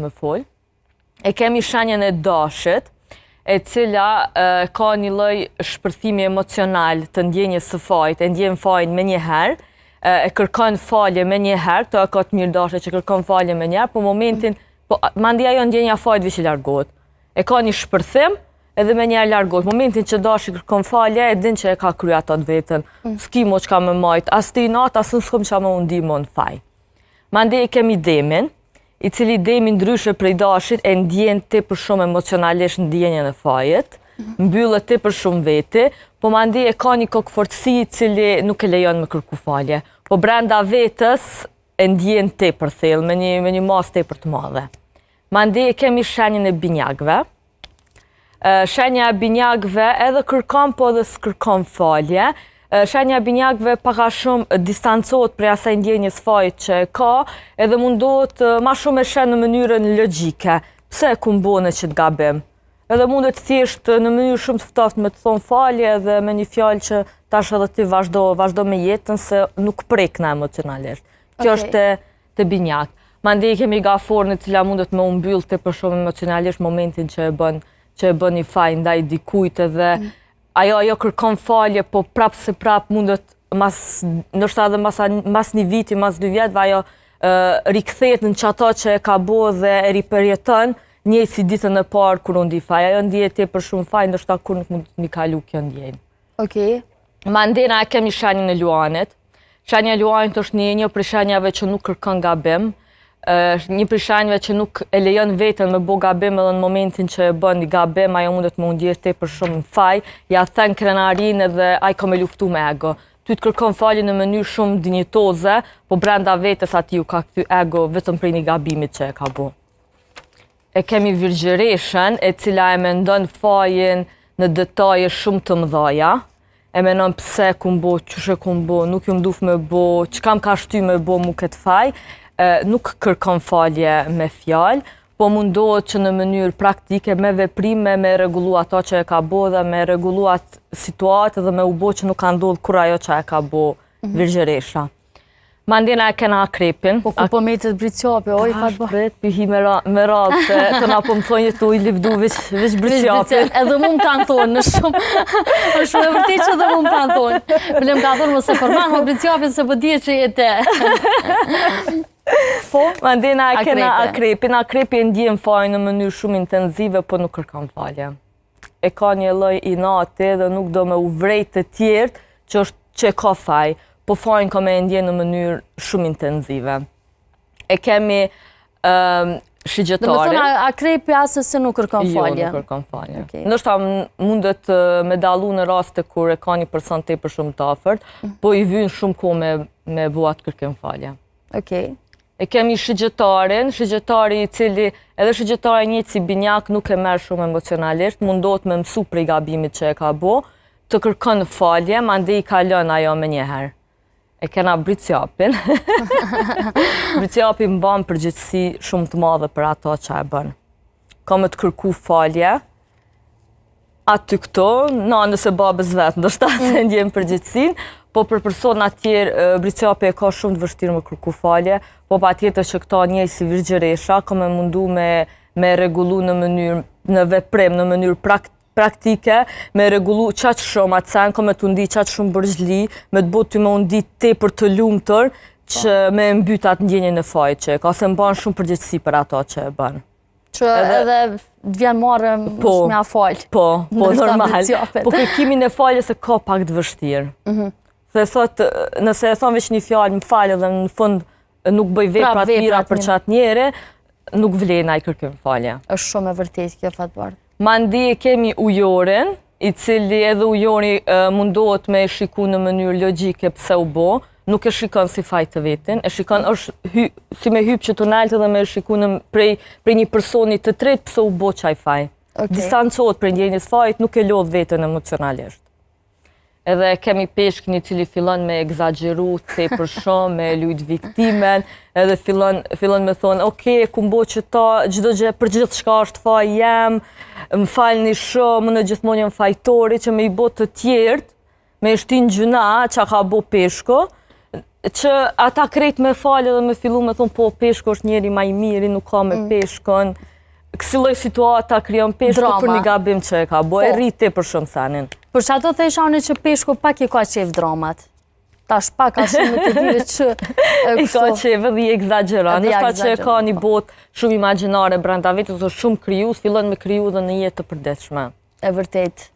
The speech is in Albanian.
me fol. E kemi shenjën e dashit, e cila e, ka një lloj shpërthimi emocional të ndjenjës së fajit, e ndjen fajin menjëherë, e, e kërkon falje menjëherë, të e ka të mirë dashi që kërkon falje menjëherë, po momentin, po mandej ajo ndjenja fajit veç i largohet. E ka një shpërthim, edhe menjëherë largohet. Momentin që dashi kërkon falje, e din që e ka kry ato të vetën. Mm. S'ki mo çka me majt, as ti inat, as unë s'kom çka me u ndi mo në faj. Mandej e kemi demin, i cili demi ndryshe prej dashit e ndjen tepër shumë emocionalisht ndjenjën e fajit, mbyllet tepër shumë veti, po mandej e ka një kokëfortësi i cili nuk e lejon me kërku falje. Po brenda vetës e ndjen tepër thellë, me një, me një masë tepër të madhe. Mandej e kemi shenjën e binjakëve, Shenja e binjakëve edhe kërkon, po edhe s'kërkon falje. Shenja e binjakëve pak a shumë distancohet prej asaj ndjenjës fajit që e ka, edhe mundohet ma shumë e sheh në mënyrën logjike. Pse e kum bo unë qët gabim? Edhe mundet thjesht në mënyrë shumë të ftoftë me të thonë falje edhe me një fjalë që tash edhe ti vazhdo, vazhdo me jetën se nuk prekna emocionalisht. Kjo është te te binjakët. Mandej kemi gaforën e cila mundet me u mbyll tepër shumë emocionalisht momentin që e bën që e bën një faj ndaj dikujt edhe mm. ajo ajo kërkon falje, po prap se prap mundet mas ndoshta edhe mas mas një viti, mas dy vjetëve ajo rikthehet në qato që e ka bo dhe e ripërjeton njëjtë si ditën e parë kur u ndi faj. Ajo ndihet tepër shumë faj, ndoshta kur nuk mund të mi kalu kjo ndjenjë. Okej. Mandena e kemi shenjën e luanit. Shenja e luanit është një një prej shenjave që nuk kërkon gabim. Është një prej shenjave që nuk e lejon veten me bo gabim edhe në momentin që e bën një gabim, ajo mundet me u ndje tepër shumë në faj, ja then krenarinë edhe ai ka me luftu me ego. Ty të kërkon falje në mënyrë shumë dinjitoze, po brenda vetes atij ju ka kthy ego vetëm prej një gabimit që e ka bo. E kemi virgjëreshën, e cila e mendon fajin në detaje shumë të mëdhaja. E mendon pse e kum bo, qysh e kum bo, nuk jum duf me bo, çka më ka shty me bo mu këtë faj. E, nuk kërkon falje me fjalë, po mundohet që në mënyrë praktike me veprime me rregullu ato që e ka bo dhe me rregullu atë situatë dhe me u bo që nuk ka ndodhë kurrë ajo që e ka bo mhm. virgjëresha. Mandena e kena akrepin. Po ku po metet bricjapi, oj, pa të Prit, pi hi me me radhë, se të na po më thonë tu i livdu veç, veç bricjapin. Edhe mu më kanë thonë, në shumë, në shumë e vërtet që edhe mu më kanë thonë. Bile më kanë thonë, mos e përmend mo bricjapin se po di që je te. Po, mandena e kena akrepin, akrepi e ndjen fajin në mënyrë shumë intenzive, po nuk kërkon falje. e ka një lloj inati dhe nuk do me u vrejt të tjerët që është që ka faj, po fajin ka me e ndje në mënyrë shumë intenzive. E kemi um, shigjetarin. Domethënë, akrepi asesi nuk kërkon jo, falje? Jo, nuk kërkon falje. Okay. Ndoshta mundet me dallu në raste kur e ka një person tepër shumë të afërt, mm. po i vyn shumë kohë me, me bo atë kërkim falje. Okej. E kemi shigjetarin, shigjetari i cili edhe shigjetari njëjtë si binjak nuk e merr shumë emocionalisht, mundohet me mësu prej gabimit që e ka bo, të kërkon falje, mandej i kalon ajo menjëherë. E kena bricjapin. Bricjapi mban përgjegjësi shumë të madhe për ato që e bën. Ka me të kërku falje, aty këto, nanës e babës vet, ndoshta mm. se ndjen përgjegjësinë, po për persona tjerë, Bricjapi e ka shumë të vështirë me kërku falje, po patjetër që këta njëjtë si virgjëresha, ka me mundu me, me rregullu në mënyrë, në veprim, në mënyrë praktike, me rregullu qaq shumë atë sen, ka me të ndi qaq shumë borxhli, me të bo ty me u ndi tepër të lumtur, që me mbyt atë ndjenjën e fajit që e ka, se mban shumë përgjegjësi për ato që e bën. Që edhe të vjen marre po, mos me ia falë. Po, po, normal. Po kërkimin e faljes e ka pak të vështirë. Mm Dhe thot, nëse e thon veç një fjalë, më fal edhe në fund nuk bëj vepra të mira për qatë njeri, nuk vlen ai kërkim falje. Është shumë e vërtetë kjo Fatbardh. Mandej e kemi ujorin, i cili edhe ujori mundohet me e shiku në mënyrë logjike pse u bo, nuk e shikon si faj të vetin, e shikon është hy, si me hypë që nalt edhe me e shiku në, prej, prej një personi të tretë pse u bo qaj faj. Okay. Distancohet prej ndjenjës fajit, nuk e lodh veten emocionalisht. Edhe kemi peshkin i cili fillon me ekzagjeru tepër shumë, me lujt viktimen, edhe fillon, fillon me thonë, ok, kum bo qëta, çdo gjë, për gjithçka është faji jem, më falni shumë, unë gjithmonë jam fajtori, që me i bo të tjerët, me i shti n'gjynah, që ka bo peshku, që ata krejt me falë edhe me fillu me thonë, po, peshku është njeri ma i miri, nuk ka me mm. peshkën. Kësi lloj situata krijon peshku për një gabim që e ka, bo, e po. rrit për shumë sanin. Për që ato thesha unë që peshku pak i ka qef dramat. Tash pak a shumë të dire që... I ka qef edhe i ekzagjeron. Nështë që e ka një po. botë shumë imagjinare brenda vetes, është shumë krijues, fillon me kriju dhe në jetë të përditshme. E vërtet.